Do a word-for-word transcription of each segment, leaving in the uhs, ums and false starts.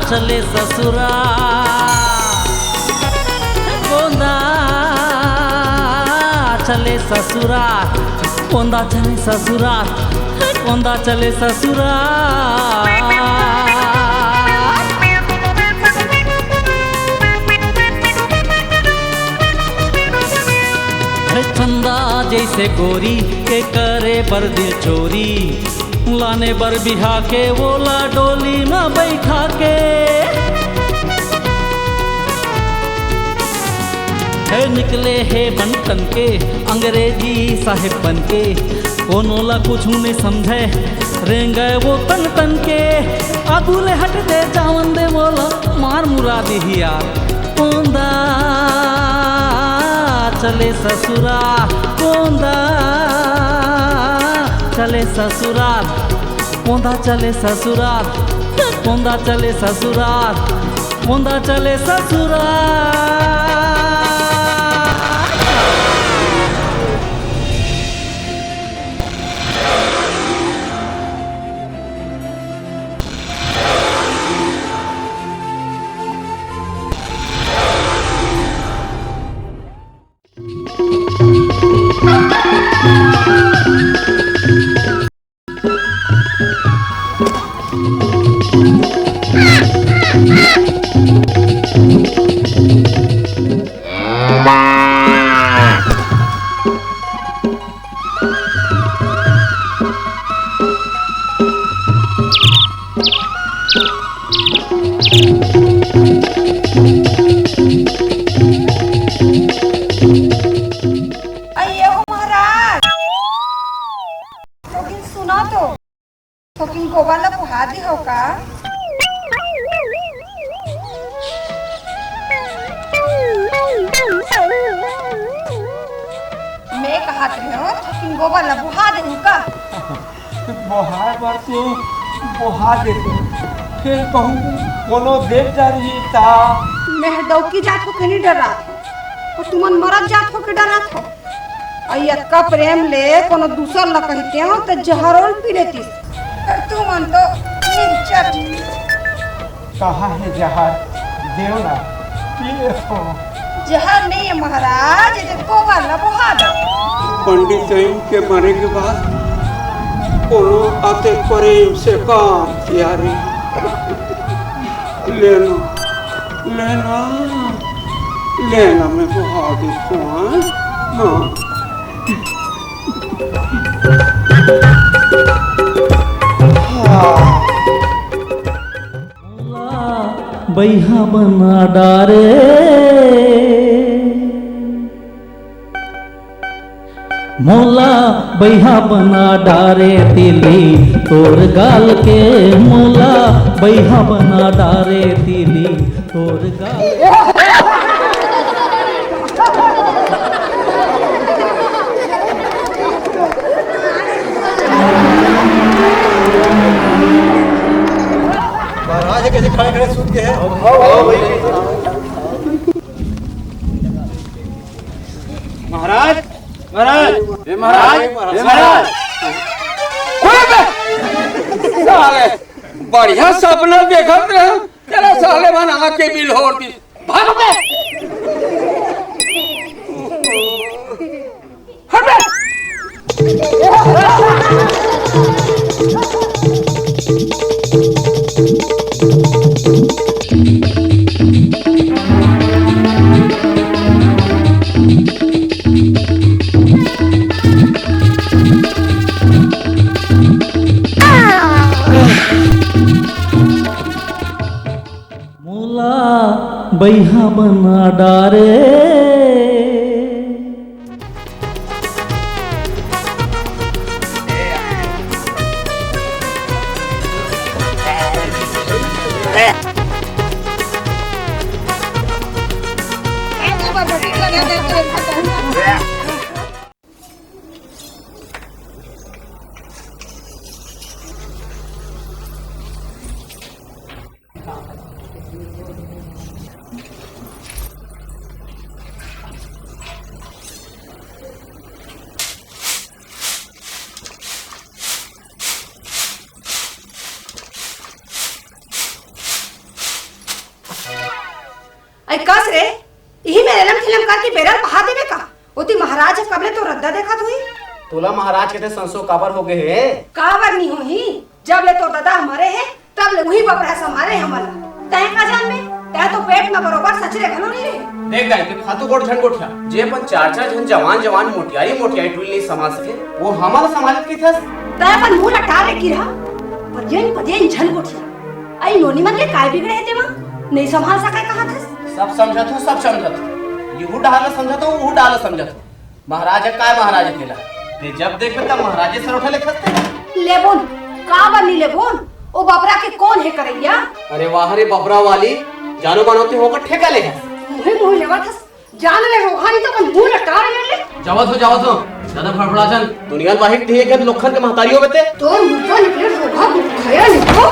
चले ससुरा, गोंदा चले ससुरा, गोंदा चले ससुरा, गोंदा चले ससुरा। हे चंदा जैसे गोरी के करे बर दिल चोरी, लाने बर बिहा के वोला डोली म बैठा के। हे निकले हे बनतन के अंग्रेजी साहेब बन के, कोनो ला कुछु नइ समझे, रेंगे वो तन तन के। आगू ले हट दे, जावन दे वोला, मार मुरा दिही यार। गोंदा चले ससुरा, गोंदा चले ससुरा, गोंदा चले ससुरा, गोंदा चले ससुरा, गोंदा चले ससुरा। अये हो महाराज, थोकिन सुना तो, थोकिन गोबर ला बुहा दे हो का? मैं कहत रहे हो, थोकिन गोबर ला बुहा दे हो का? बोहाय बर तो बोहा देते, फिर कहूँ कोनो देख डरही ता। मैं डौकी जात हो के नहीं डरात, तो तुमन मरत जात हो के डरात हो। अउ अतका प्रेम ले कोनो दूसर ला कहिते हो तो जहर ओल पी लेतीस। पर तुमन तो निपचट। कहाँ हे जहर? देव ना, पी ले हो। जहर नहीं है महाराज, ये गोबर ला बोहा दो। पंडित जी के मरे के बाद कोनो अते प्रेम से काम किया रे। लेना, लेना, लेना, मैं बोहा देती हूँ, हाँ? हाँ। मोला बइहा बना डारे, मोला बइहा बना डारे तिली तोर गाल के, मोला बइहा बना डारे तिली तोर गाल। महाराज कैसे खड़े खड़े सूत गए हैं। महाराज, महाराज, हे महाराज, हे महाराज। कोई बे-, साले, बढ़िया सपना देखत रहे, तेरा साले मन आके बिल्होर दी। भाग बे। हट बे। मोला बइहा बना डारे। अई कस रे, इही मेर एलम ठेलम करके बेरा ल पहा देबे का? ओती महाराज ह कब ले तोर रद्दा देखत होही। तोला महाराज के ते संसो काबर हो गे हे? काबर नी होही, जब ले तोर ददा ह मरे हे, तब ले उही बपरा संभारे हे हमन ला। तैं का जानबे, तैं तो पेट म बरोबर सचरे घलो नी रहे। देख दाई, ते फालतू गोठ झन गोठिया, जे अपन चार चार झन जवान जवान मोटियारी मोटियारी टुरी नइ संभाल सके, वो हमन ला संभालत कहिथस। तैं अपन मुंह ल टार रे किरहा, पजेन पजेन झन गोठिया। अई नोनी मन के काय बिगड़े हे तेमा? नइ संभाल सकय कहत हस। सब समझत हूं, सब समझत हूं। इहू डहार ल समझत हूं, उहू डहार ल समझत हूं। महाराज ह काय महाराज हे तेला? ते जब देखबे तब महाराजे सर उठा लेथस ते। लेबोन, काबर नी लेबोन? ओ बबरा के कोन हे करइया? अरे वाह रे बबरा वाली, जानो मानो ते ओकर ठेका ले हस। मुंहे मुंहे लेवत हस, जान ले रोगहा नी तो अपन मुंह ल टार ले ले। जावत हूं, जावत हूं। जादा फड़फड़ा झन। दुनिया ल बाहिर दिए के लोखन के महतारी होबे ते। तोर मुंह ले निकले रोगहा, मुंह खाया निको।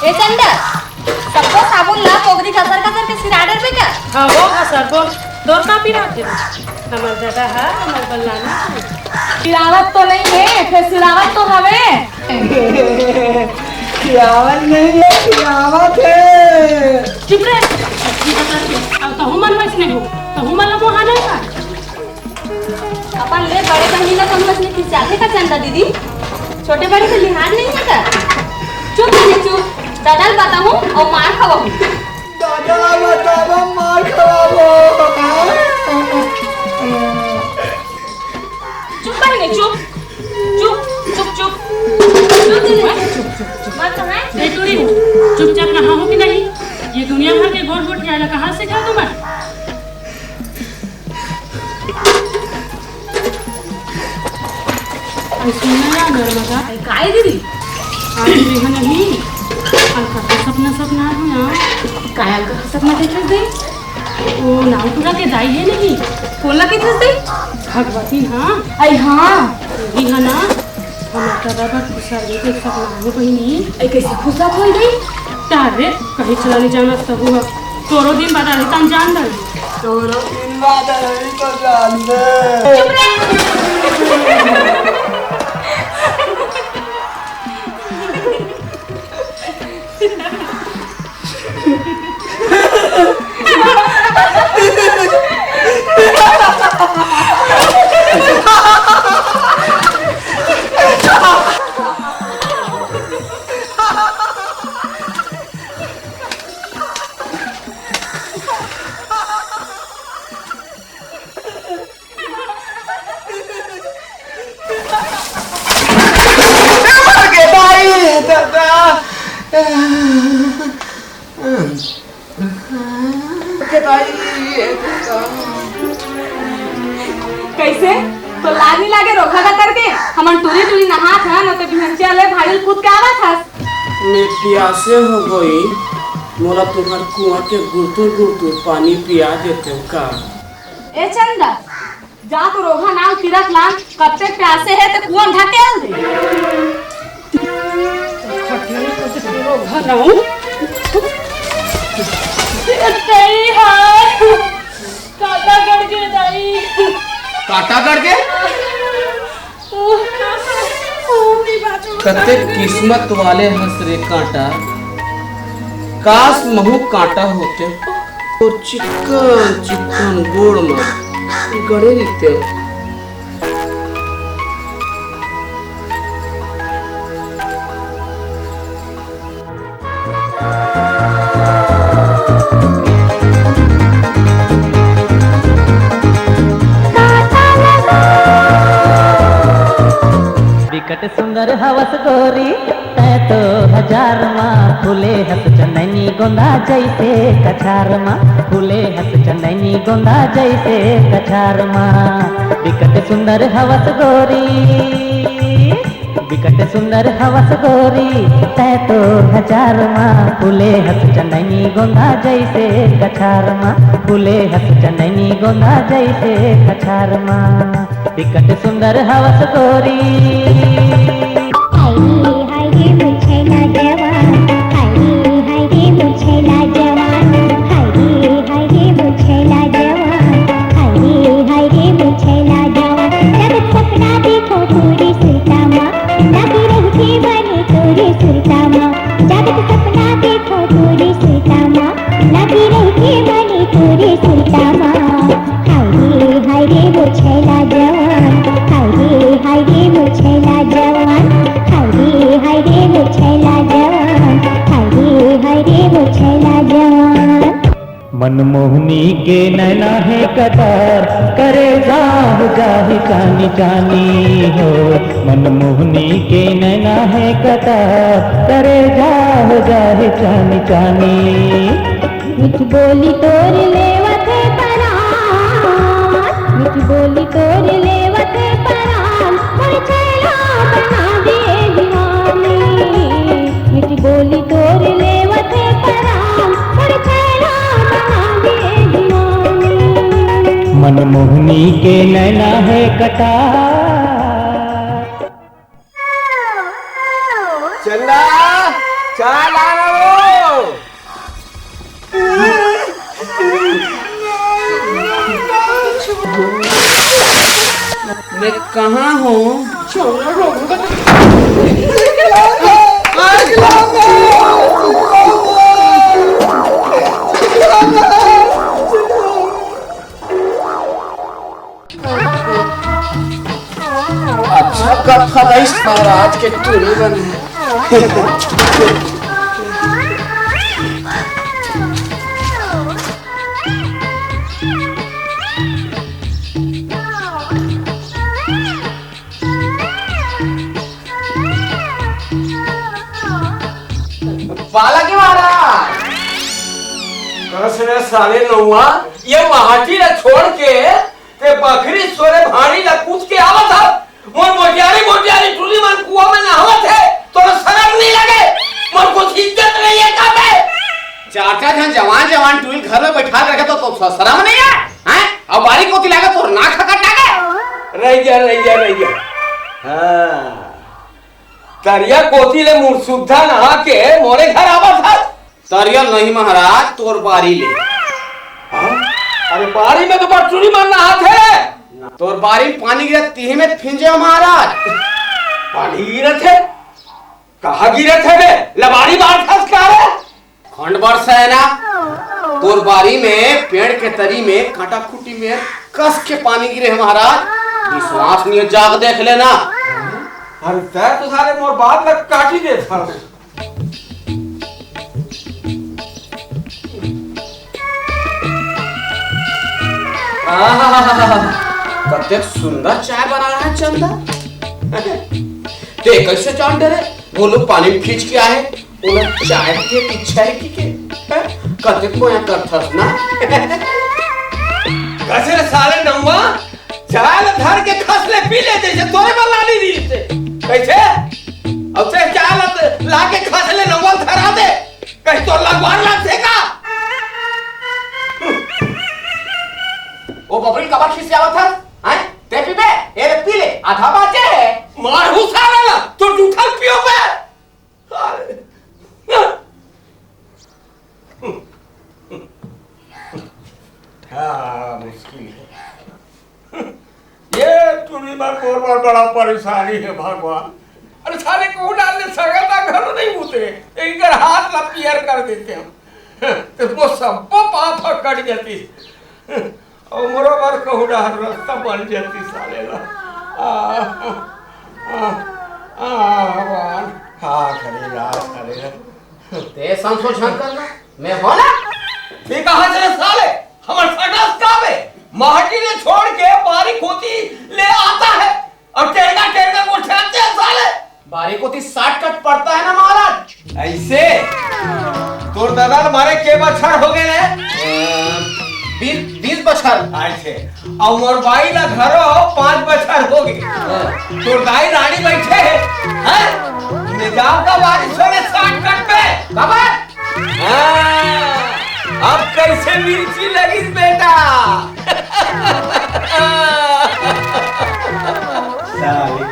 ए चंदा, सबो साबुन ला पोगरी खसर खसर के सिरा डरबे का? हाँ वो खसर बोल, तोर का पिरात हे? हमर ददा हा, हमर बल्लाना हा। पिरावत तो नहीं हे, फेर सिरावत तो हवे। पिरावत नहीं हे, पिरावत हे। चुप रे, अब तहू मन वैसने हो, तहू मन ला मोहा नहीं का? अपन ले बड़े बहिनी ला समझ में खिसियाथे का चंदा दीदी? छोटे बड़े के लिहाज नहीं हे का? चुप दीदी चुप, ददा ल बताहूं अउ मार खवाहूं। ददा ल बताबो, मार खवाबो। चुप बहिनी चुप, चुप चुप चुप। चुप दीदी चुप। चुप चुप चुप। मत कहाए। ए टुरी, चुपचाप नहाहूं कि नहीं? ये दुनिया भर के गोठ गोठिया ला कहां सिखाय तुमन? अई सुन ना यार नर्मदा। अई काय दीदी? आज मेहा नहीं, अलका के सपना सपना हे ना। काय अलका के सपना देखे दे? ओ नावटुरा के दाई हे नहीं, कोला के दे? भगवती हाँ। अई हाँ। वही है ना। हमर ददा बर खुसर गे ते सब नानू बहिनी। ए, कइसे खुसर होई गई? तारे, कहीं चला नहीं जाना तहु ह। तोरो दिन बाद आही तन जान दे। तोरो दिन बाद आही तो जान दे। चुप रे। कइसे? तो लाज नइ लागे रोगहा गा करके? हमन टूरी टूरी नहात हन, अउ ते बिहनचिया ले भारी ल कूद के आवत हस। मैं पियासे हो गई, मोला तुम्हार कुआं के गुरतुर गुरतुर पानी पिया देते हो का? ए चंदा, जा तो रोगहा नाव तीरथ लान, कत्ते प्यासे हे ते कुआं ढकेल दे। रोगहा नाव। ए दाई हाय, कांटा गड़ गे दाई। कांटा गड़ गे? कते किस्मत वाले हस रे कांटा, काश महू कांटा होते, तोर चिक्कन चिक्कन गोड़ म गड़े रहिते। बिकट सुंदर हवस गोरी, तैं तो हजार मा फूले हस चनैनी गोंदा जैसे कछार मा, फूले हस चनैनी गोंदा जैसे कछार मा। बिकट सुंदर हवस गोरी, बिकट सुंदर हवस गोरी, तै तो हजार मा फूले हस चनैनी गोंदा जैसे कछार मा, फूले हस चनैनी गोंदा जैसे कछार मा। बिकट सुंदर हवस गोरी। हाय रे, हाय रे, मोर छैला जवान। हाय रे, हाय रे, मोर छैला जवान। हाय रे, हाय रे, मोर छैला जवान। हाय रे, हाय रे, मोर छैला जवान। जब सपना देखो तोरे सुरता मा, लागे रहिथे बने तोरे सुरता मा। जब सपना देखो तोरे सुरता मा, लागे रहिथे बने तोरे सुरता मा। हाय रे, हाय रे, मोर छैला जवान। हाय रे, हाय रे, मोर छैला जवान। हाय रे, हाय रे, मोर छैला जवान। हाय रे, हाय रे, मोर छैला जवान। मनमोहनी के नैना हे कटार, करेजा हो जाही चानी चानी हो। मनमोहनी के नैना हे कटार, करेजा हो जाही चानी चानी। मीठ बोली तोर लेवत हे परान, मीठ बोली तोर लेवत हे परान, मोर छैला बना दे दीवानी। मीठ बोली तोर लेवत हे परान, मोर छैला बना दे दीवानी। मनमोहनी के नैना हे कटार। चंदा, चाय ला ना वो। मैं कहाँ हूँ? अच्छा कथा रहिस महाराज के टूरी बने। बालक महाराज, कस रे साले नौआ, ये माटी ला छोड़ के ते बखरी सोरे भाड़ी ला कूद के आवत हस। मोर मोटियारी, मोटियारी टूरी मन कुआं में नहावत हे, तोला शरम नहीं लगे? मोर कुछ इज्जत नहीं है का बे? चार चार झन जवान जवान टूरी घर में बैठा के रखे तो, तो शरम नहीं है? हैं? अब बारी कोती लागे तोर नाक हकट लागे। रह गया, रह गया, रह गया। हाँ। तरिया कोती ले मुरसुद्धा नहा के मोरे घर आवत हस। तरिया नहीं महाराज, तोर बारी ले। हाँ? अरे बारी में तो बटुरी मन नहात हे। तोर बारी में पानी गिरत तिही में फिंजे महाराज। पानी गिरत हे? कहाँ गिरत हे बे? लबारी बार खस का रे? खंड बरसा है ना? तोर बारी में पेड़ के तरी में कांटा खूंटी में कस के पानी गिरे है महाराज। विश्वास नहीं है, जाके देख लेना। अरे तै तो साले मोर बात ला काटी देत हस। आहा, कतेक सुंदर चाय बनाया है चंदा। ते कैसे जान डरे? वो लोग पानी में खींच के आए, उन्हें चाय की इच्छा है कि के? हैं? कतेक मया करथस ना। कैसे रे साले नौआ? चाय ल धर के खस ले पी ले, जैसे तोरे बर लानी रही से। कैसे? अब से चाय ल ला के खस ले नौआ ल धरा दे। कहीं तो लगवान लग से का? ओ बबरी कबर खिसियावत हस? हैं? ते पीबे? ए ले पी ले, आधा बाचे है। मार हूँ साला ला, तो जूठल पियो बे। अरे। हाँ, मुश्किल है। ये टूरी बर मोर बर बड़ा परेशानी है भगवान। अरे साले को डाल दे, सगल का घर नहीं होते, इनकर हाथ ला पियर कर देते हम। तो वो सब पाप कट जाती। अउ मोरो बर कहूँ डहर रस्ता बन जाती साले ला। आ, आ, आ, भगवान, का करे यार साले ला। ते संशोधन करना, मैं हो ना? ये कहाँ से साले? हमर सगस का बे? माटी ले छोड़ के बारी कोती ले आता है। अब टेढ़ा टेढ़ा गोठियाते हैं साले। बारी कोती shortcut पड़ता है ना महाराज। ऐसे? तोर दादा ल मारे के बछर हो गए रे? अ, बीस, बीस बछर। अच्छा, अउ मोर बाई ला घरो पाँच बछर हो गे। तोर दाई रानी बइठे हे, हैं? मैं जाऊंगा बारिश होने शॉर्टकट पे। बाबा, हाँ, अब कइसे मिर्ची लगिस बेटा? साले।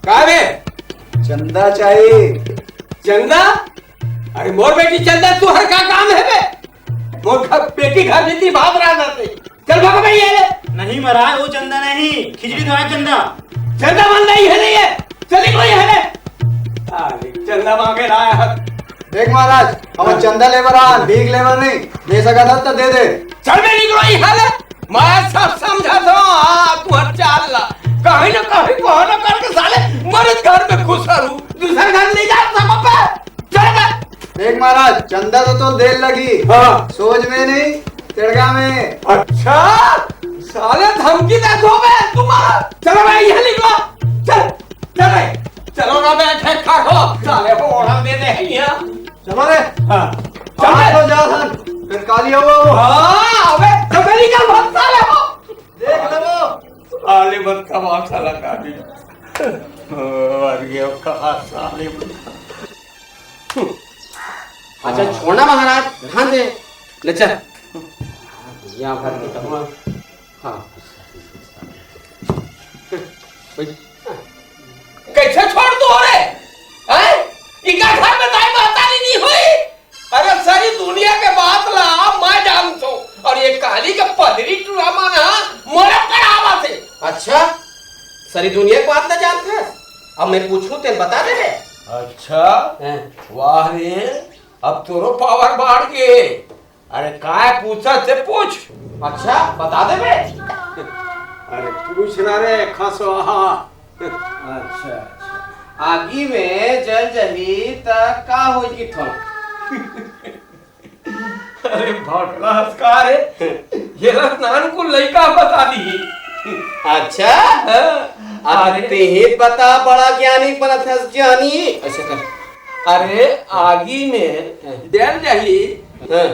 का बे? चंदा चाहिए। चंदा? अरे मोर बेटी चंदा, तुंहर का काम हे बे? मोर घर, बेटी घर में थी, बात रहा ना थे। चल भागो भाई, ये ले। नहीं महाराज, वो चंदा नहीं, खिचड़ी खवाए चंदा। चंदा मंदा ही है नहीं है। चल निकलो यहाँ ले। अरे चंदा मांगे लाया है। देख महाराज, हम हाँ। चंदा लेबर आ, भीख लेबर नहीं। दे सका था तो दे दे। चल बे निकलो यहाँ ले। मैं सब समझा था, हाँ, तू हर चाल ला। कहीं ना कहीं बहाना करके साले मरद घर में घुस रहू। दूसरे घर नहीं जा सको बे। चल बे। देख महाराज, चंदा तो, तो देर लगी। हाँ। सोच में नहीं, तिड़गा में। अच्छा, साले धमकी दे दो बे तुम्हारा। चलो भाई, यहाँ निकलो। चल, चल भाई। चलो ना बे, ठेक ठाक हो। साले को ओढ़ा दे दे यहाँ। चलो रे। हाँ। चल आ बे। तो जा हन, फिर काली आओ, आओ। हाँ, अबे, चल बे निकल, भाग साले हो। देख ले वो। साले बस कमाल साला काली। मर गया कहाँ साले। अच्छा, छोड़ना महाराज, ध्यान दे। ले चल। यहाँ भर के कहूँगा। हाँ। कैसे छोड़ दो रे? हैं? इनका घर में दाई महतारी नहीं हुई? अरे, सारी दुनिया के बात ला मैं जानथों, अउ ये काली के पदरी टूरा मन ह मोला पढ़ावत हे। अच्छा, सारी दुनिया के बात ला जानथस? अब मैं पूछूं, तेन बता दे रे। अच्छा, हैं। वाह रे, अब तोरो पावर बाढ़ गे। अरे, काय पूछत हे, पूछ। अच्छा, बता दे बे। अरे, पूछ ना रे, खसवा। अच्छा, अच्छा। आगी में जल जही त का होई किथों? अरे भटला हस का रे? ये ला नानकुन लइका बता दी। अच्छा? हाँ। अब अरे। तेही बता, बड़ा ज्ञानी बनत हस ज्ञानी। ऐसे कर। अरे आगी में हाँ। जल जही हाँ।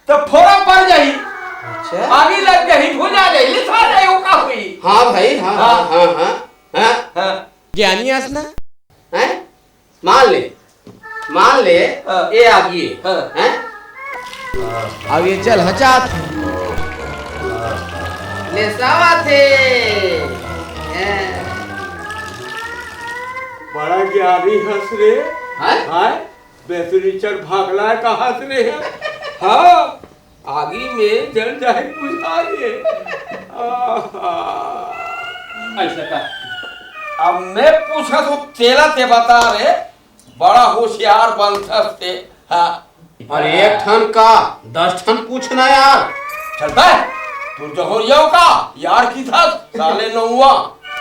त फोरा पड़ जाही। अच्छा। आगी लग जाही, भुंजा जाही, लिथा जाही, वो का हुई? हाँ भाई, हाँ, हाँ। हाँ, हाँ, हाँ। हाँ। ज्ञानी आस ना? हैं? मान ले, मान ले, हाँ। ये आगी है, हाँ। हैं? अब ये जल हचात हे। ले सावा थे। हैं? बड़ा ज्ञानी हस रे। हैं? हैं? बेसुरी चढ़ भागला है कहाँ से रे? हाँ, आगी में जल जाए बुझा रे। आहा। ऐसा का? अब मैं पूछा तो तेला ते बता रे, बड़ा होशियार बनथस ते। हाँ। अरे एक ठन का, दस ठन पूछना यार। चल बे, तू जहोरिया का यार की था, साले नौवा।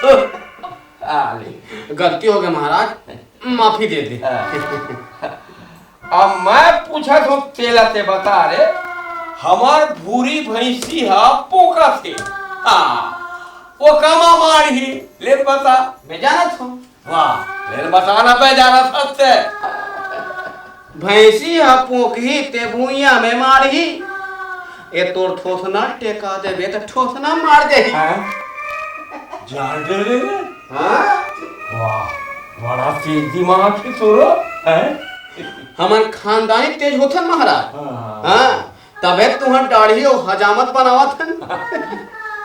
साले। गलती हो गई महाराज। माफी दे दे। अब मैं पूछत हूँ, तेला ते बता रे, हमर भूरी भैंसी ह पोकत हे। हाँ, वो कामा मारही, ले बता। मैं जानत हूँ। वाह, ले बता ना, मैं जानत हूँ ते। भैंसी ह पोकही ते भुइयां में मारही। ए तोर थोथना टेका देबे त ठोसना मार देही। हाँ? जान दे रे। हाँ? वाह, बड़ा तेज दिमाग है तोरो, हैं? हमन खानदानी तेज होथन महाराज। हाँ। हाँ, तबे तुहर दाढ़ी अउ हजामत बनावत हन।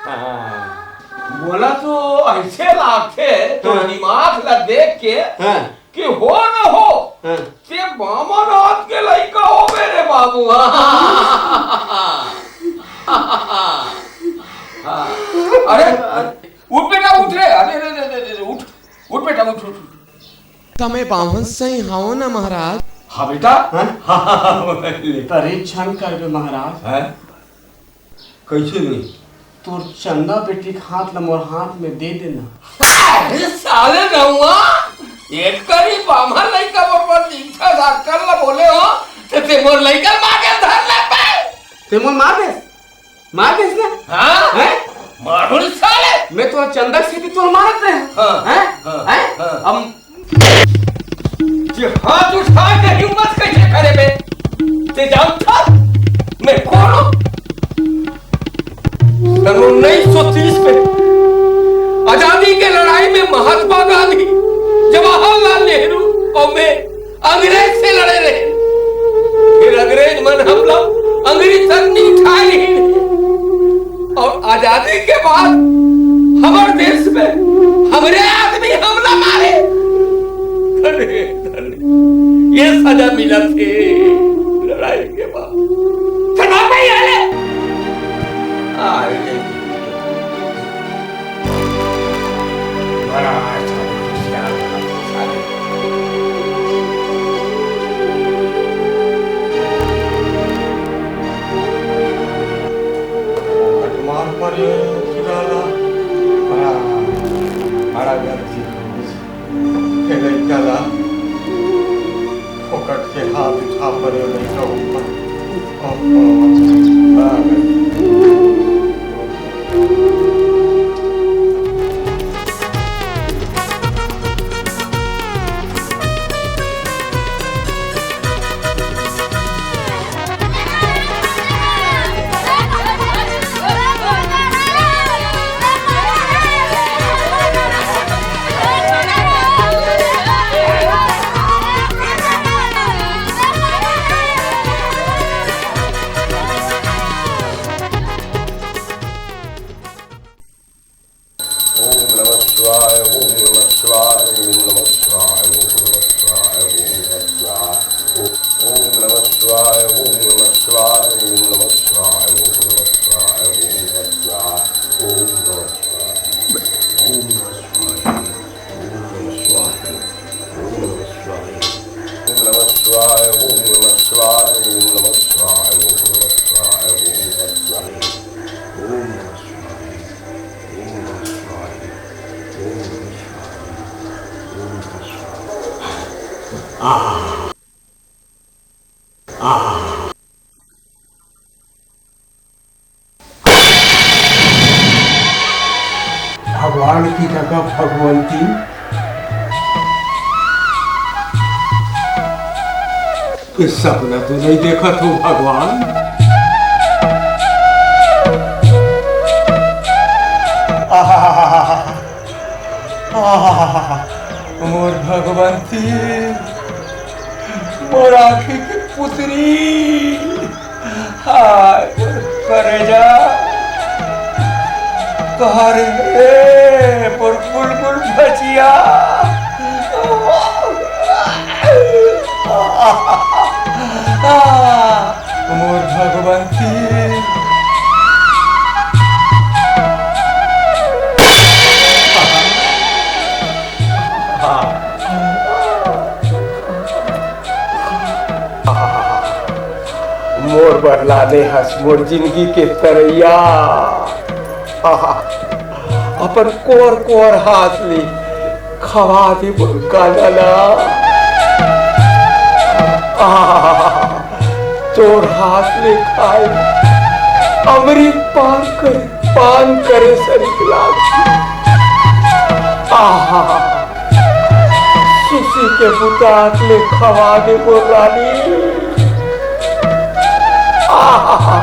हाँ। मोला तो ऐसे लागथे, तो हाँ। दिमाग ला देख के हाँ। कि हो न हो, हाँ। ते बामन हाथ के लइका होबे रे बाबू। हाँ। अरे, अरे, उठ बेटा, उठ रे। अरे, रे, रे, रे, रे, उठ, उठ बेटा, उठ, उठ, उठ। त मैं बामन सही हवं न महाराज? हाँ बेटा। हाँ? परीक्षण करबे महाराज। हैं? कैसे नहीं? तोर चंदा बेटी के हाथ ला मोर हाथ में दे देना। अरे साले नौवा, एक करी बामन लइका बरोबर दीक्षा डॉक्टर ला बोले हो, तो ते मोर लइका मार के धर ले पे। ते मोर मार दे, मार दे इसने। हाँ? हैं? मारो रे साले। मैं तो चंदा सीधी तोर मारत रहे। हाँ, हैं? हाँ, हैं? हाँ। अब ये हाथ उठा के हिम्मत कैसे करे बे? ते जानता मैं कौन हूँ? सन उन्नीस सौ तीस में आजादी के लड़ाई में महात्मा गांधी, जवाहरलाल नेहरू और मैं अंग्रेज से लड़े रहे। फिर अंग्रेज मन हमला अंग्रेज तक नहीं उठाए रहे। और आजादी के बाद हमर देश में हमरे आदमी हमला मारे। अरे, अरे, ये सजा मिला थे लड़ाई के बाद। शर्मा भाई, आ ले। आ ले। बड़ा अच्छा, साले। मार पड़े, सुराला। बड़ा, बड़ा गलती। ए लइका ला फोकट के हाथ उठा परे लइका ऊपर। ओहो, आ गए। ओम नमः शिवाय, ओम नमः शिवाय, ओम नमः शिवाय, ओम नमः शिवाय, ओम नमः शिवाय। ओम नमः शिवाय, ओम नमः शिवाय, ओम नमः शिवाय, ओम नमः शिवाय, ओम नमः शिवाय, ओम नमः शिवाय, ओम नमः शिवाय, ओम नमः शिवाय, ओम नमः शिवाय। ओम नमः शिवाय, ओम नमः शिवाय, ओम नमः शिवाय, ओम नमः शिवाय, ओम नमः शिवाय, ओम नमः शिवाय। ओम नमः शिवाय, ओम नमः शिवाय, ओम नमः शिवाय। आह, आह। भगवान की जगह भगवंती। ये सपना तो नहीं देखा तू भगवान। आहा, आहा, मोर भगवंती, मोर आँखी के पुतरी, हाय मोर करेजा, तोहरे मोर बुलबुल बचिया। मोर भगवंती। मोर बर लाने हस मोर जिंदगी के तरैया। आहा, अपन कोर कोर हाथ ले खवा दे मोर काला ला। आहा, तोर हाथ ले खाए अमृत पान करे, पान करे सरिक लाग। आहा, सुसी के बुतात ले खवा दे मोर रानी। आहा,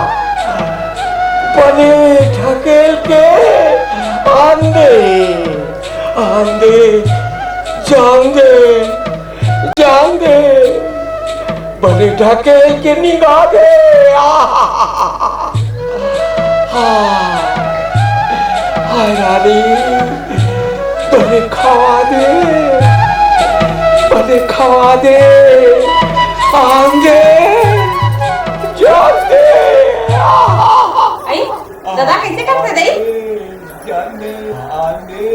बने ढकेल के आन दे, आन दे, जान दे, जान दे, बने ढकेल के निंगा दे। आहा, हाय, हाय रानी, बने खवा दे, बने खवा दे, आन दे, जान दे। आई, दादा, कैसे करते दे? जान दे, आन दे,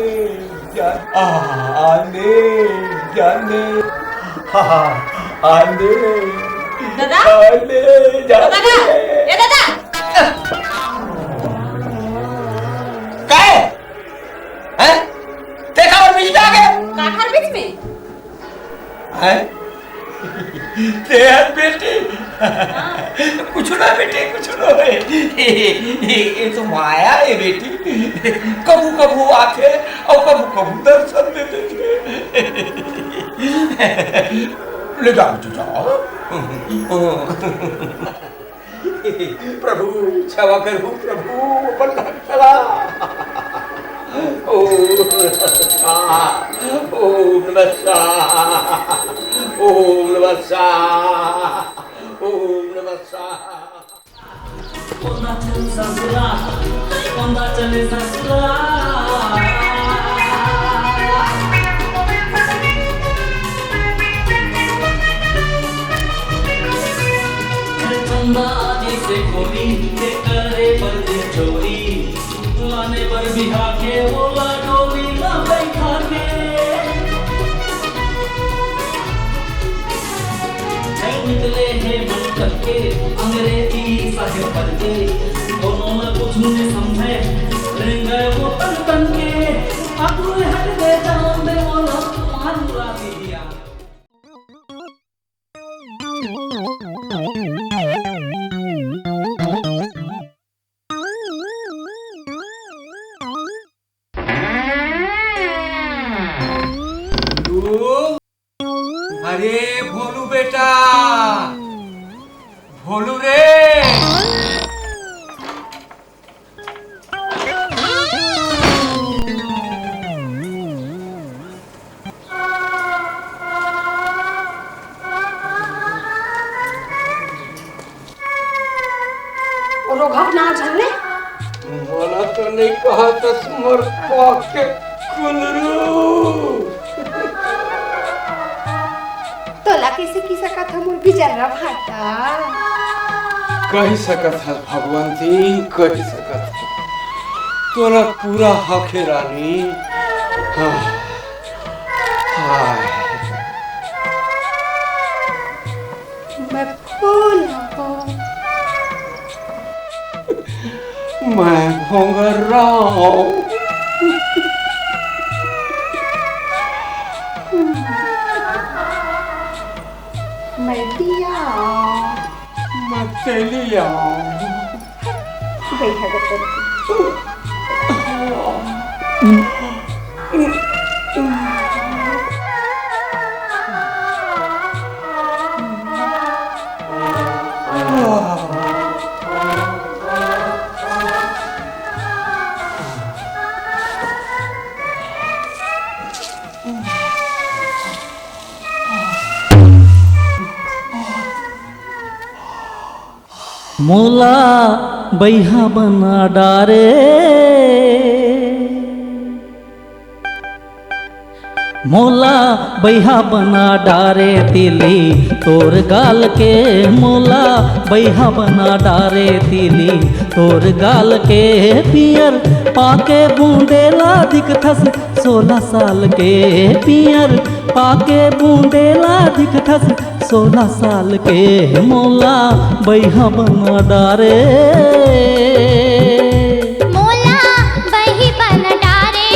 जान, आ, आन दे, जान दे। हा, हा, आन दे। दादा? आन दे, जान दादा, दे। ए दादा। काय? हैं? ते काबर बीच में आ गया? काखर बीच में? हैं? ते हर बेटी। कुछ ना बेटी, कुछ ना है। ये, ये, ये तो माया है बेटी। कभू कभू आथे और कभू कभू दर्शन दे देथे। ले जा, ले जा। प्रभु, क्षमा करहु प्रभु, अपन भक्त ला। ओम नमः शिवाय, ओम नमः शिवाय, ओम नमः शिवाय, ओम नमः शिवाय। अरे भोलू बेटा, भोलू रे। रोघा के नाव झन ले। मोला तो नहीं कहा था तुम्हार पाक के कुलरू। तोला कैसे की सकत ह मोर बिजरवा भाटा? कही सकत ह भगवंती, कही सकत ह। तोला पूरा हक हे रानी। हाँ। हाय। मैं कौन हूँ? मैं भोंगरराव। मैं दिया। मैं तेलिया। बैठा कर। मोला बइहा बना डारे, मोला बइहा बना डारे तिली तोर गाल के, मोला बइहा बना डारे तिली तोर गाल के। पियर पाके बूंदेला दिखथस सोलह साल के, पियर पाके बूंदेला दिखथस सोलह साल के, मोला बइहा बना डारे। मोला बइहा बना डारे,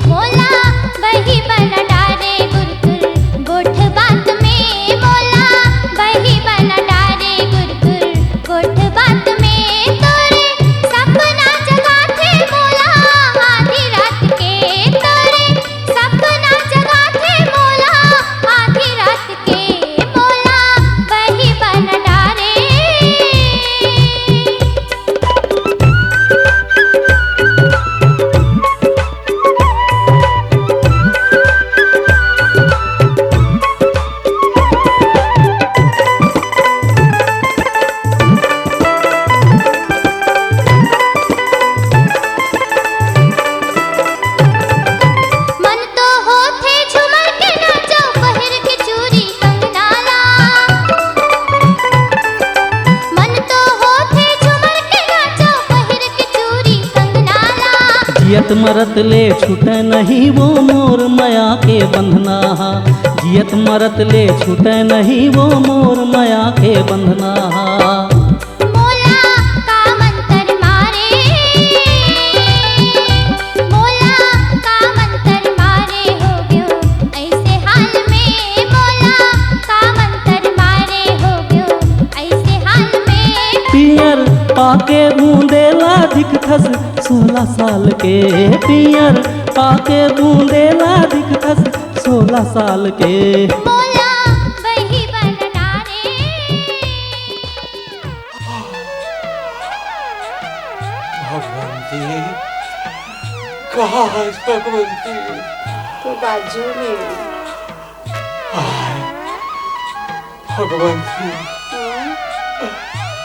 मोला बइहा बना डारे, गुरतुर गोठ बात में, मोला बइहा बना डारे, गुरतुर गोठ बात में। तोरे सपना जगाथे मोला आधी रात के, तोरे सपना जगाथे मोला आधी रात के, मोला बइहा बना डारे। मन तो होथे झूमर के नाचो, पहिर के चूरी कंगना ला। मन तो होथे झूमर के नाचो, पहिर के चूरी कंगना ला। जियत मरत ले छूटे नहीं वो मोर मया के बंधना हा, जियत मरत ले छूटे नहीं वो मोर मया के बंधना हा। मोला का मंतर मारे, मोला का मंतर मारे हो गयो ऐसे हाल में, मोला का मंतर मारे हो गयो ऐसे हाल में। पियर पाके बूंदेला दिखथस सोलह साल के, पियर पाके बूंदेला दिखथस सोलह साल के। मोला बही बर लटारे। भगवंती, कहाँ है भगवंती? तो बाजू में। आय, भगवंती, हाँ?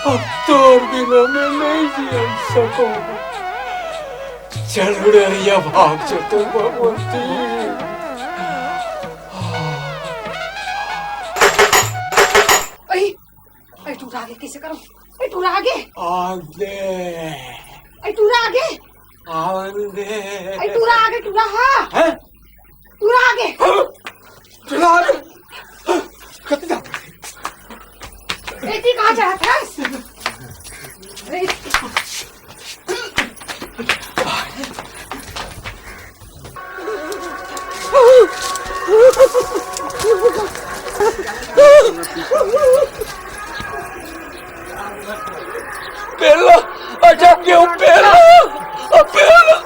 अब तोर बिना मैं नहीं जियन सको। चल उड़ैया भाग चल तो भगवंती। अई, अई टूरा आगे, कइसे करो? अई टूरा आगे। आगे। अई टूरा आगे। आवन दे। अई टूरा आगे, टूरा, हाँ। हैं? टूरा आगे। टूरा आगे। कति जात हे? ए, ती कहाँ जात हस? अरे। पेला, अच्छा क्यों पेला? पेला।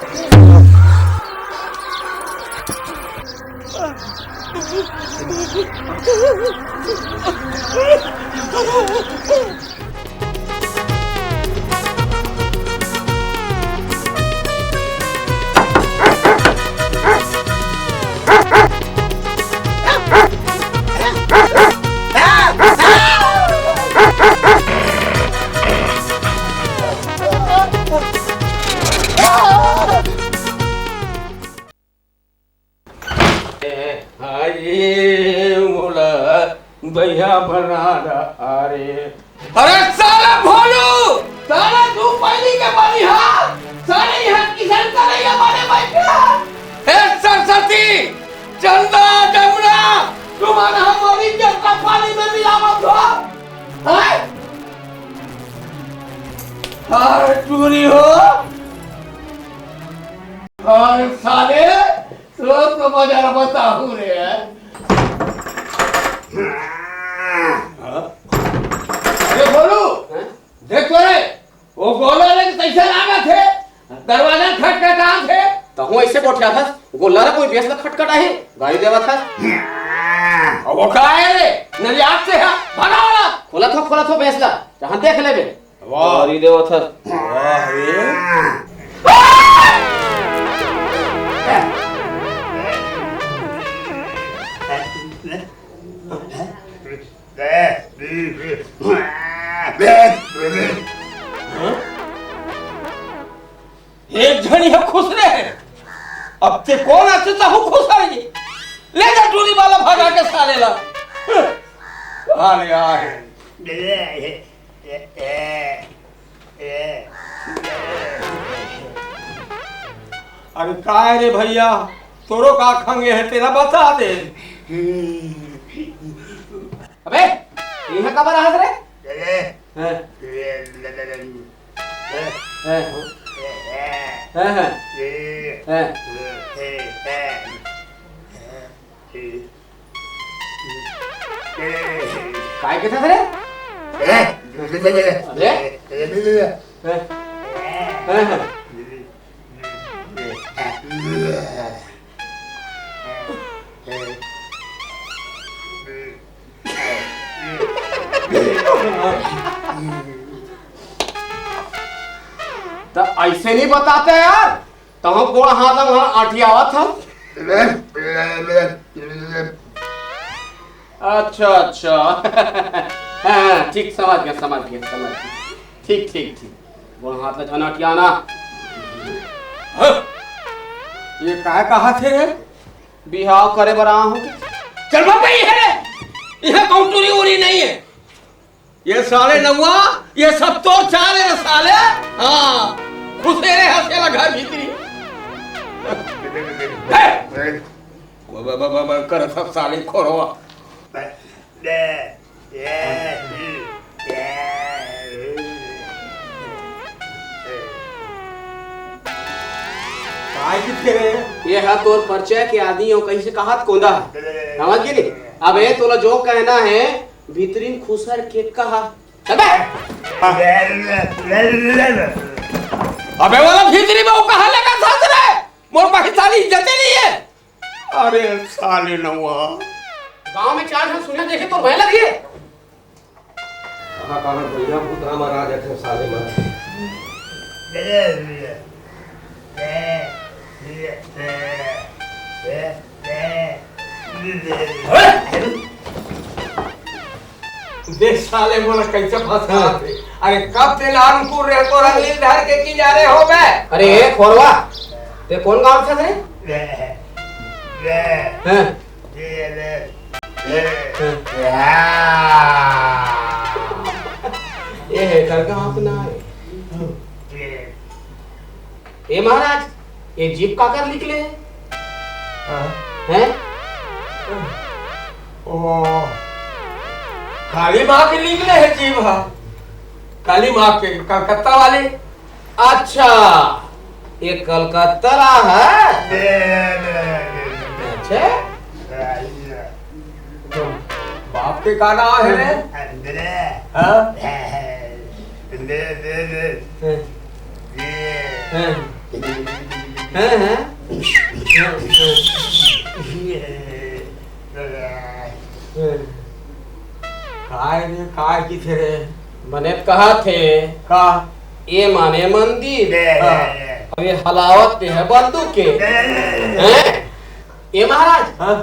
ए, हाय, मोला दया बना रहा रे। अरे साला भोलू, साला तू पहिली के बनिहार, साले यहाँ किसान का नहीं हमारे भाई का। ए सरस्वती, चंदा, जमुना, तुम्हारा हमारी जब का पानी में मिलावत हो, हैं? अरे टूरी हो, अरे साले, तो, तो मजा बताऊं रे। अरे भोलू, हैं? देख तो रे, वो गोला रे कैसे लागत हे, दरवाजा खटखटात हे। तहूँ ऐसे गोठियाथस, गोला रे कोई बेस ला खटखटाही, गाली देवत हस। अब वो का हे रे? नली आग से है, भगा वाला। खोलत हो, खोलत हो बेस ला, जहाँ देख लेबे। वाह। गाली देवत हस। वाह रे। एक झन ह खुश रहे, अब ते कोन आथे तहूँ खुश रहे। ले जा टूरी वाला भगा के साले ला। साले आए। अरे काय रे भैया, तोरो का खंगे हे तेला बता दे। अबे, इहाँ काबर आहस रे? हैं? हैं, हैं। हैं, हैं। हैं। काय कथस रे? अरे? हैं, हैं। त ऐसे नहीं बताते यार, तहूँ गोड़ हाथ म अटियावत हस। अच्छा, अच्छा। हाँ, ठीक समझ गेंव, समझ गेंव, समझ गेंव। ठीक, ठीक, ठीक। गोड़ हाथ ला झन अटियाना। हाँ। ये काय कहत हे रे? बिहाव करे बर आए हँव। चल बाबा, ये रे। इहाँ कहूँ टूरी-वूरी नहीं हे। ये साले नउआ, ये सब तोर चाल हे रे साले। हाँ, खुश रहे हँसे ला घर भीतरी। हे! ब-, ब-, ब-, ब-, करत हस साले खोरवा। काय किथे रे? ये हा तोर परिचय के आदमी हे, कइसे कहत कोंदा। समझ गे नी? अबे तोला जो कहना हे, भीतरी म खुसर के कहा। चल बे। अबे वाला भीतरी म वो कहा लगा था रे? मोर पाकिस्तानी इज्जत ही नहीं हे। अरे साले नवा। गांव में चार झन सुने देखे तो भय लगे। कहाँ कहाँ भैया पुतरा मरा जाथे साले मन। देख साले मोला कैसे फंसा हाँ। थे। अरे कब से लानपुर रहे तो रंगली धर के की जा रहे हो बे? अरे ए खोरवा, ते कौन गांव से रे? हैं? ये है करके आप ना आए। ए महाराज, ये जीप काकर निकले है? हाँ। हैं? ओ, काली माँ के निकले है जीप, हाँ। काली माँ के, कलकत्ता वाले। अच्छा, ये कलकत्ता ला है? अच्छा। बाप के का नाम है रे? हाँ? हाँ। हाँ, हाँ। हाँ, हाँ। हाँ। काय रे, काय किथे रे? बने कहा थे। का? ये माने मंदिर। हाँ। अरे हलावत ते है बंदूक के। हैं? ए महाराज, हाँ?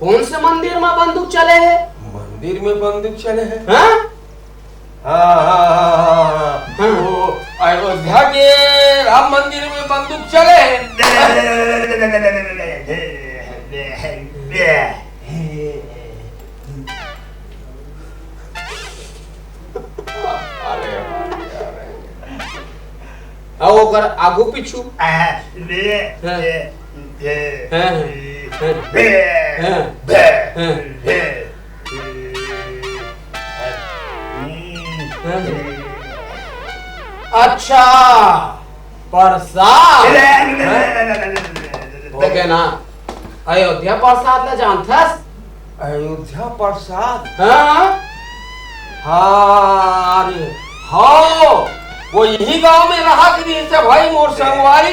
कौन से मंदिर में बंदूक चले है? मंदिर में बंदूक चले है? हाँ? हाँ, हाँ, हाँ, हाँ, हाँ। हाँ। वो अयोध्या के राम मंदिर में बंदूक चले है। अरे, अरे। अउ ओकर आगू पीछू। आ, ले, हाँ। ले, ले, हाँ, हाँ। ले, हाँ। ले, हाँ। ले, हाँ। ले, ले, हम्म। हाँ। अच्छा, प्रसाद। ले, ले, ले, ले, ले, ले, ले, ले, ले। हो गया ना? अयोध्या प्रसाद ला जानथस? अयोध्या प्रसाद? हाँ। हाँ, अरे, हाँ, वो यही गांव में रहा कि नहीं से भाई मोर संगवारी,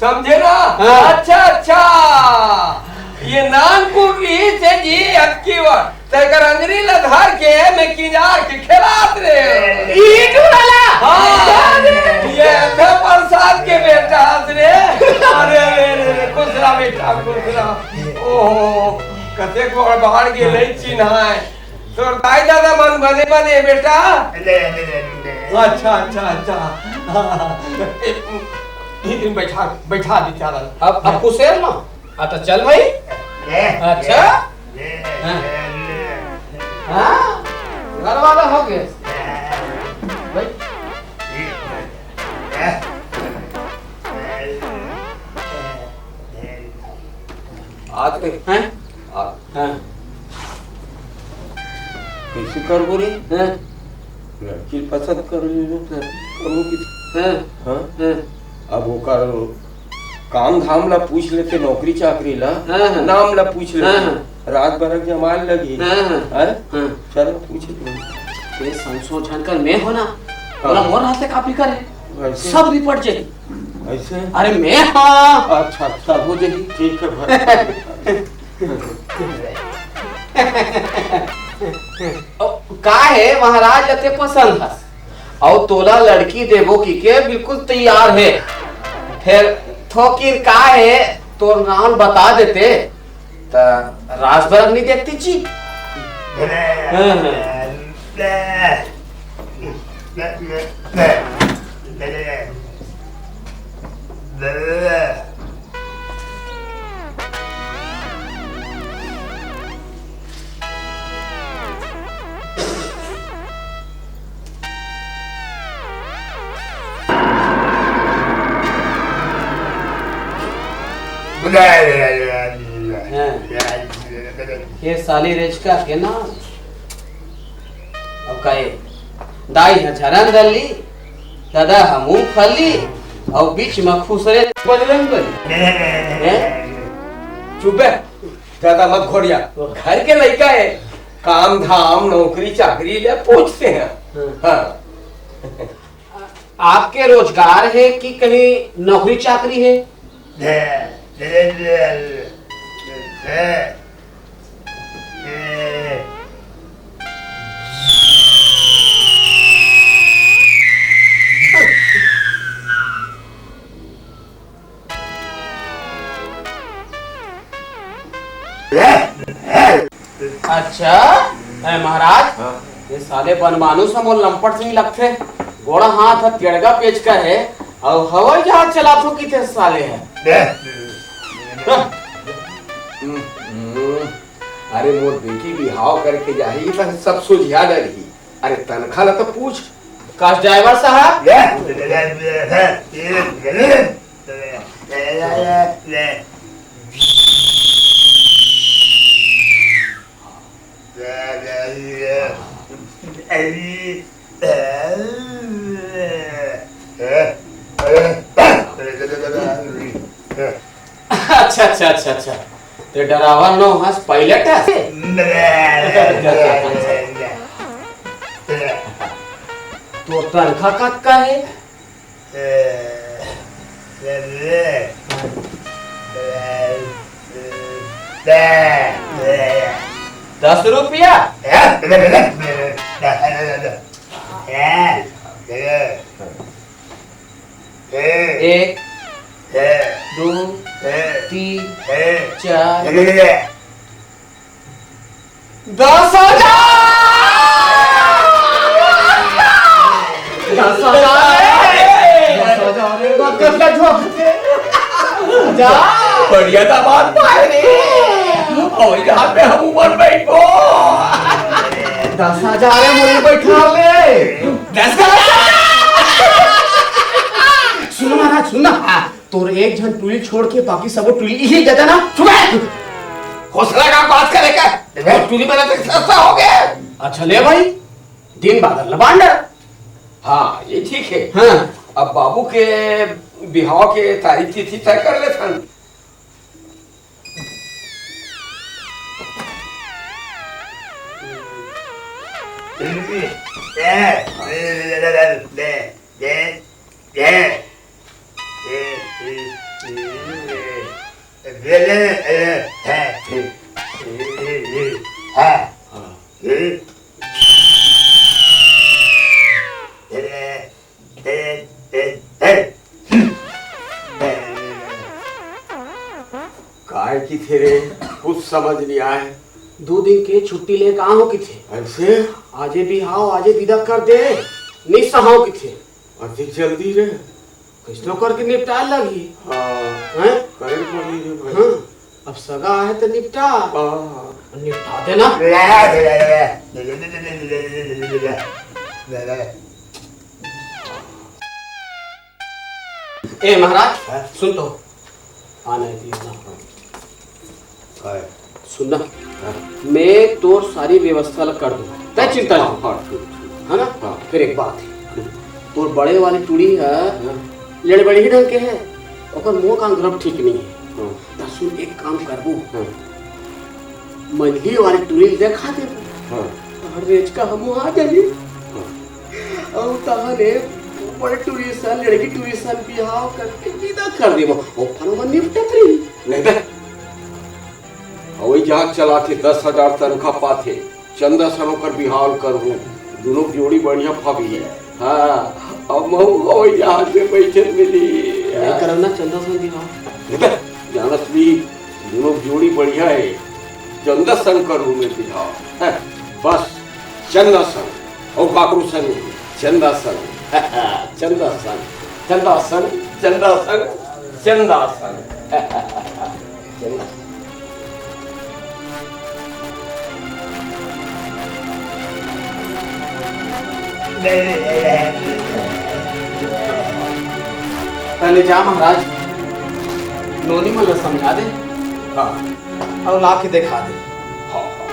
समझे ना? हाँ। अच्छा, अच्छा, ये नानपुर रही से जी अतकी बार। तेकर अंजरी ला धर के मैं किंजार के खेलात रे। ई टूरा ला? हाँ। ये तो प्रसाद के बेटा हस रे। अरे, अरे, अरे, अरे, खुश रहा बेटा, खुश रहा। ओहो, कते गोड़ बाहर के नहीं चिन्हाय। तोर दाई दादा मन बने बने बेटा। ले, ले, ले, ले। अच्छा, अच्छा, अच्छा। हाँ, हाँ, हाँ। बैठा, बैठा दे चाला। अब, अब कुशेर ना? हाँ, तो चल भाई। ले, अच्छा? ले, हाँ। ले, ले। हाँ? घर वाला हो गए। ले। भाई। आज के हैं? आ, हाँ। कैसे करबो रे? हाँ। लड़की पसंद कर लो, कर, करो कि हाँ। हाँ? हाँ। अब ओकर काम धाम ला पूछ लेते, नौकरी चाकरी ला, हाँ, हाँ। नाम ला पूछ लेते। हाँ, हाँ। रात बरक जमाल लगी। हाँ, हाँ। हैं? हाँ। चलो पूछ लेते। ये संशोधन कर मैं हो ना, हाँ। बोला मोर हाथ से कॉपी करे। ऐसे? सब निपट जाई। ऐसे? अरे मैं हाँ। अच्छा, अच्छा, हो जाई, ठीक है भाई। अउ का हे महाराज, अते पसंद हस? अउ तोला लड़की देबो की के बिल्कुल तैयार हे। फेर थोकिन का हे, तोर नाम बता देते, त राजभर नहीं देखती जी। हाँ, हाँ। हाँ। ये साली रेचका के ना। अब काहे? दाई ह झरन दल्ली, ददा ह मूंगफली, अउ बीच म खुसरे बजरंग बली। हैं? चुप बे, ज्यादा मत घोड़िया। घर के लइका हे, काम धाम, नौकरी चाकरी ले पूछते हैं। हाँ। हाँ। आपके रोजगार हे कि कहीं नौकरी चाकरी हे? दे, दे, दे, दे। अच्छा, ए महाराज, हाँ। ये साले बनमानुस ह मोर लंपट सिंह लगथे। गोड़ा हाथ ह तेड़गा पेचका हे, अउ हवाई जहाज चलाथो किथे साले ह। हम्म, हम्म। अरे मोर बेटी बिहाव करके जाही त सब सुझिया डरही। अरे तनखा ल तो पूछ। काश ड्राइवर साहब। अच्छा, अच्छा, अच्छा, अच्छा। ते डरावा नो हस, पायलट हस। तो तनखा कतका हे? दस रुपया। एक, दू, तीन, चार। दस हजार। दस हजार रे। दस हजार रे, बकत का झोंक दे। जा। बढ़िया दामाद पाए रे। और यहाँ पे हम ऊपर बैठो। दस हजार रे, मुड़ी बैठा ले। दस हजार। सुन महाराज, सुन ना। तोर एक झन टुरी छोड़ के बाकी सबो टुरी इही जता ना। चुप है। हौसला का बात करे का? टुरी मेरा तो सस्ता हो गया। अच्छा ले भाई, दिन बादर लबांडर। हाँ, ये ठीक है। हाँ। अब बाबू के बिहाव के तारीख तिथि तय कर लेथन। काय किथे रे? कुछ समझ नहीं आए। दो दिन के छुट्टी लेके आहूं किथे। ऐसे? आजे बिहाव, आजे बिदा कर दे। नहीं सहाव किथे। अति जल्दी रे। कइसनो करके निपटाए लगही। हाँ। हैं? करे पड़ही रे भाई। हाँ। अब सगा आहे त निपटा। हाँ। निपटा देना। ए महाराज, हाँ? सुन तो। आना है, please ना। काय? सुन ना, हाँ। मैं तोर सारी व्यवस्था ला कर दूं, तै चिंता हाँ, ना। हाँ, ठीक, ठीक। है ना? हाँ। फिर एक बात है, हम्म। तोर बड़े वाली टुरी है, हाँ। लड़बड़ही ढंग के है, ओकर मुंह कान धरब ठीक नहीं है। हाँ। त सुन, एक काम करबो, हाँ। मंझली वाली टुरी ला देखा देबो। हाँ। तहर रेचका हमू आ जाही। हाँ। अउ तहने बड़ टुरी सन, लड़की टुरी सन बिहाव करके विदा कर देबो। ओ फनो मन निपटत रही। नहीं बे। हवई जहाज चलाथे, दस हजार तनखा पाथे। चंदा सन ओकर बिहाव करहूं। दुनों जोड़ी बढ़िया फबही। हाँ, अब महू हवई जहाज में बैठे मिली। नहीं करब ना चंदा सन बिहाव। नहीं बे, जानत भी दुनों जोड़ी बढ़िया है। चंदा सन करहूं मैं बिहाव। हैं, बस चंदा सन। अउ काकरो सन नहीं। चंदा सन। चंदा सन। चंदा सन। चंदा सन। चंदा सन। चंदा सन। पहले जा महाराज, नोनी मन ला समझा दे। हाँ। अउ ला के देखा दे। हाँ, हाँ।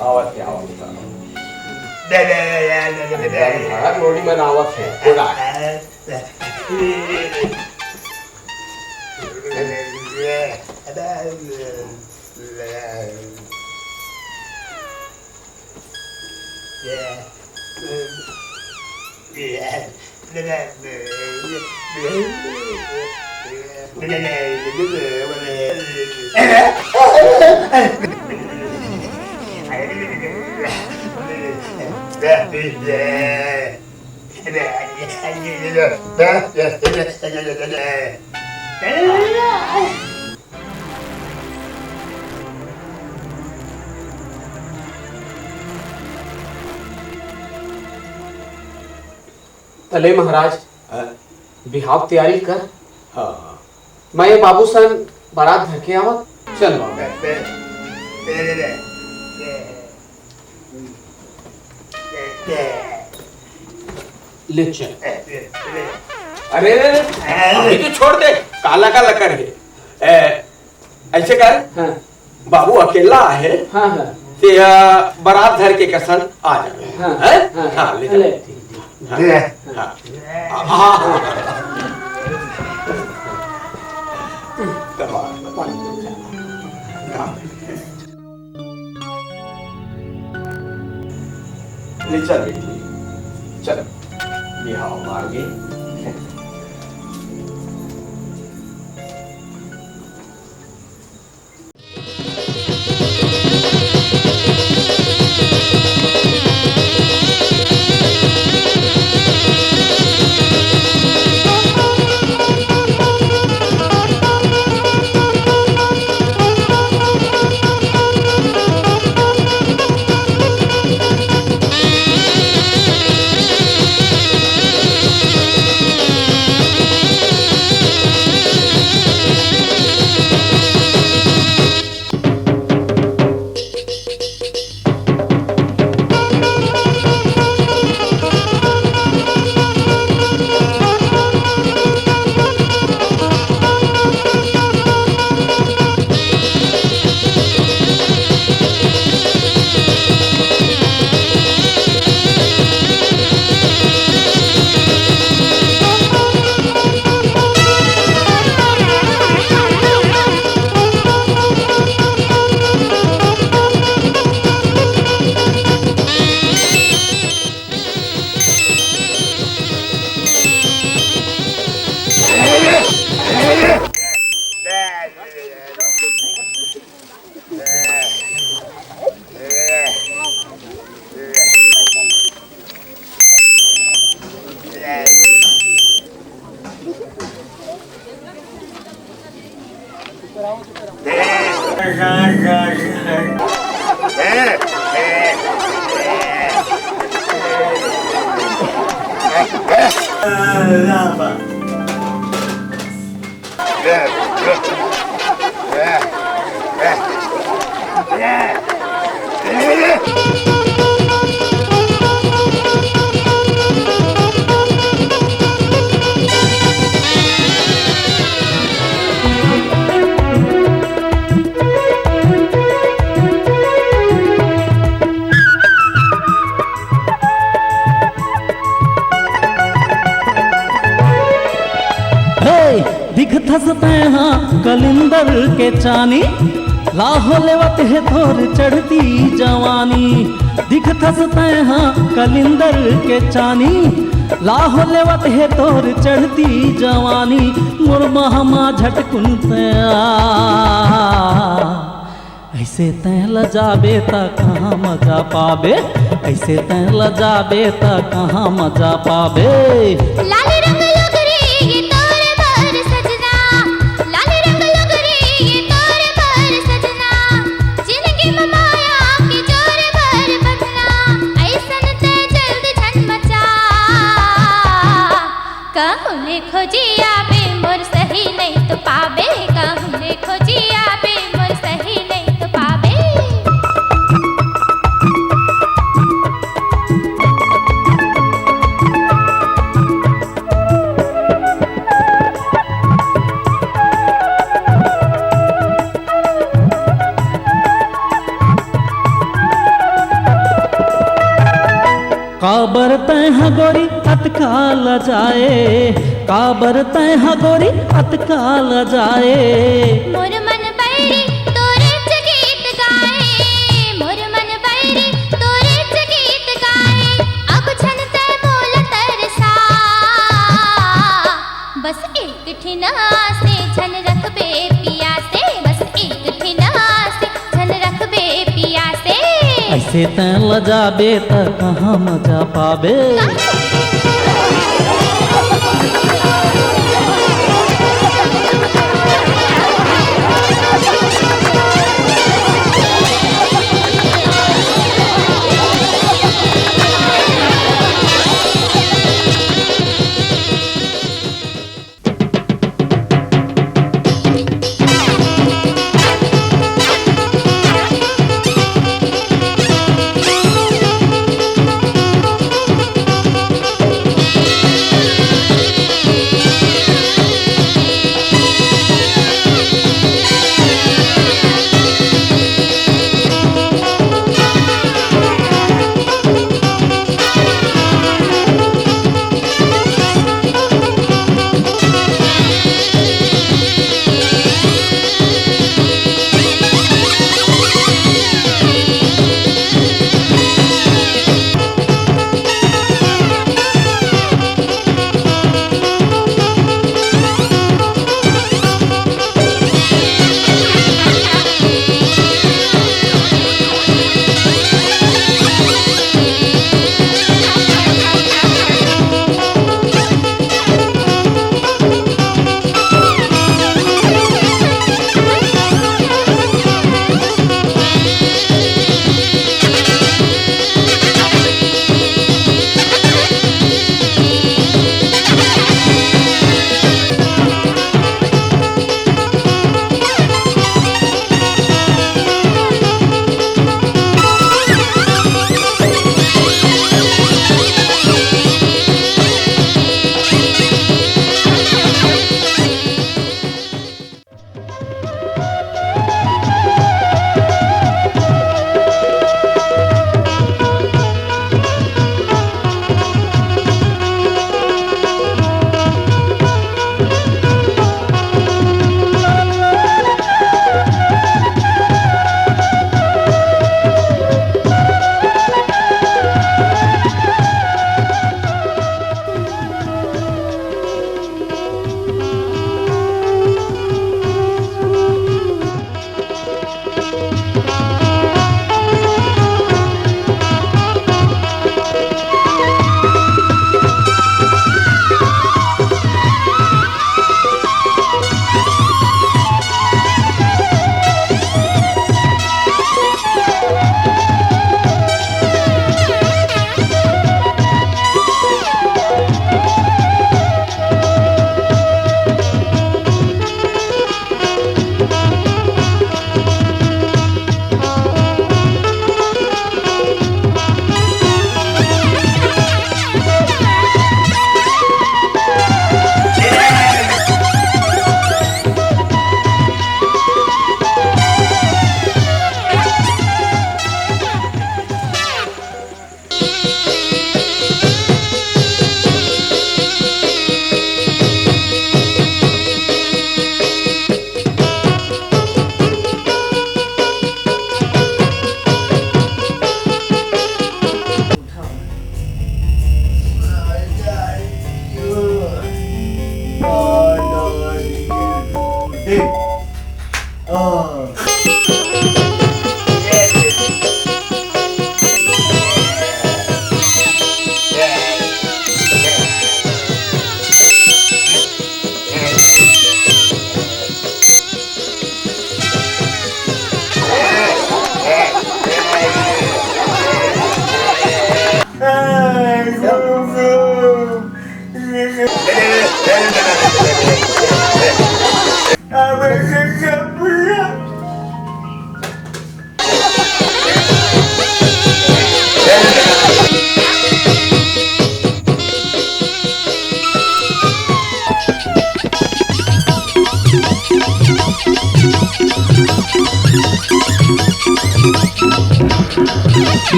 आवत हे, आवत हे। भाड़ा नोनी मन आवत हे, बोला। त ले महाराज, हाँ। बिहाव तैयारी कर। हाँ, हाँ। मैं ये बाबू सन बारात धर के आवत। चल बाबू। ले चल। अरे, अरे, अरे, अभी तो छोड़ दे, काला काला कर हे। ए, ऐसे कर, हाँ। बाबू अकेला हे, हाँ, हाँ। ते, अ, बारात धर के कसन आ जावे। हाँ, हैं? हाँ, हाँ, ले ले, चल। ठीक, ठीक। हाँ, ले। हाँ। हाँ, हाँ, हाँ। कमाल, कमाल। हाँ। ले चल बेटी, चल, बिहाव मार के। हे, दिखथस तैं हा कलिंदर के चानी, लाहो लेवत हे तोर चढ़ती जवानी। दिखथस तैं हा कलिंदर के चानी, लाहो लेवत हे तोर चढ़ती जवानी। मोर महमा झटकुन तैं आ, अइसे तैं लजाबे त कहाँ मजा पाबे, अइसे तैं लजाबे त कहाँ मजा पाबे। लाली रंग लुगरी ये तोरे बर सजना, लाली रंग लुगरी ये तोरे बर सजना, जिनगी म माया के जोर बर बंधना, अइसन तैं जल्द झन मचा। कहूँ ले खोजी आबे मोर सही नहीं तो पाबे, कहूँ ले खोजी आबे मोर सही नहीं तो पाबे। काबर तैं ह गोरी अतका लजाए, काबर तैं ह गोरी अतका लजाए। मोर मन बैरी तोरेच गीत गाए, मोर मन बैरी तोरेच गीत गाए। अब झन तैं मोला तरसा, बस एक ठिन आसे झन रखबे पिया से, बस एक ठिन आसे झन रखबे पिया से। अइसे तैं लजाबे त कहाँ मजा पाबे।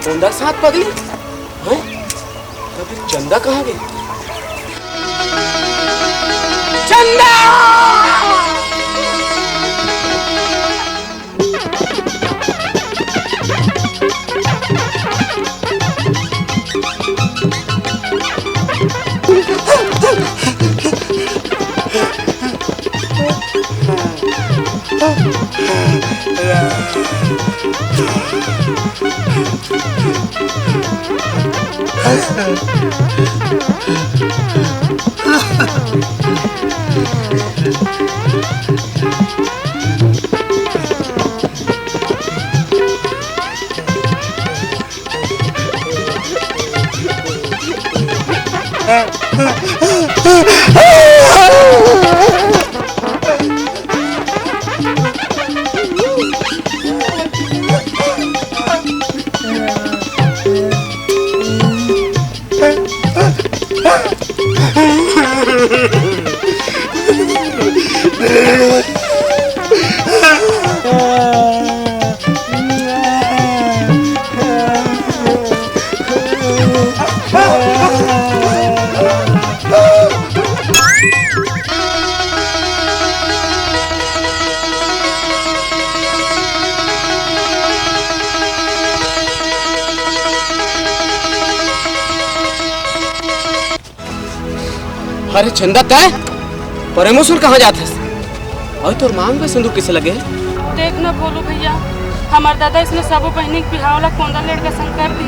चंदा के साथ पगली? हैं? त फेर चंदा कहाँ गे? चंदा! अरे चंदा, तैं परेमू संग कहाँ जात हस? अउ तोर मांग में सिंदूर कइसे लगे? देख न भोलू भैया, हमर दादा अइसने सबो बहिनी के बिहाव ला कोंदा लेड़ के संग कर दी,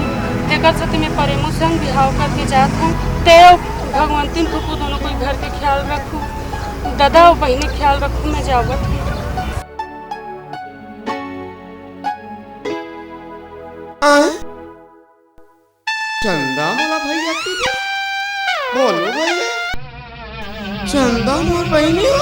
तेकर सेती मैं परेमू संग बिहाव करके जात हूँ। तैं अउ भगवंती फूफू दोनों कोई घर के ख्याल रखू, दादा अउ बहिनी के ख्याल रखू, मैं जावत हूँ। चंदा मोला भैया के दे। बोलू भैया। चंदा मोर बहिनी हो।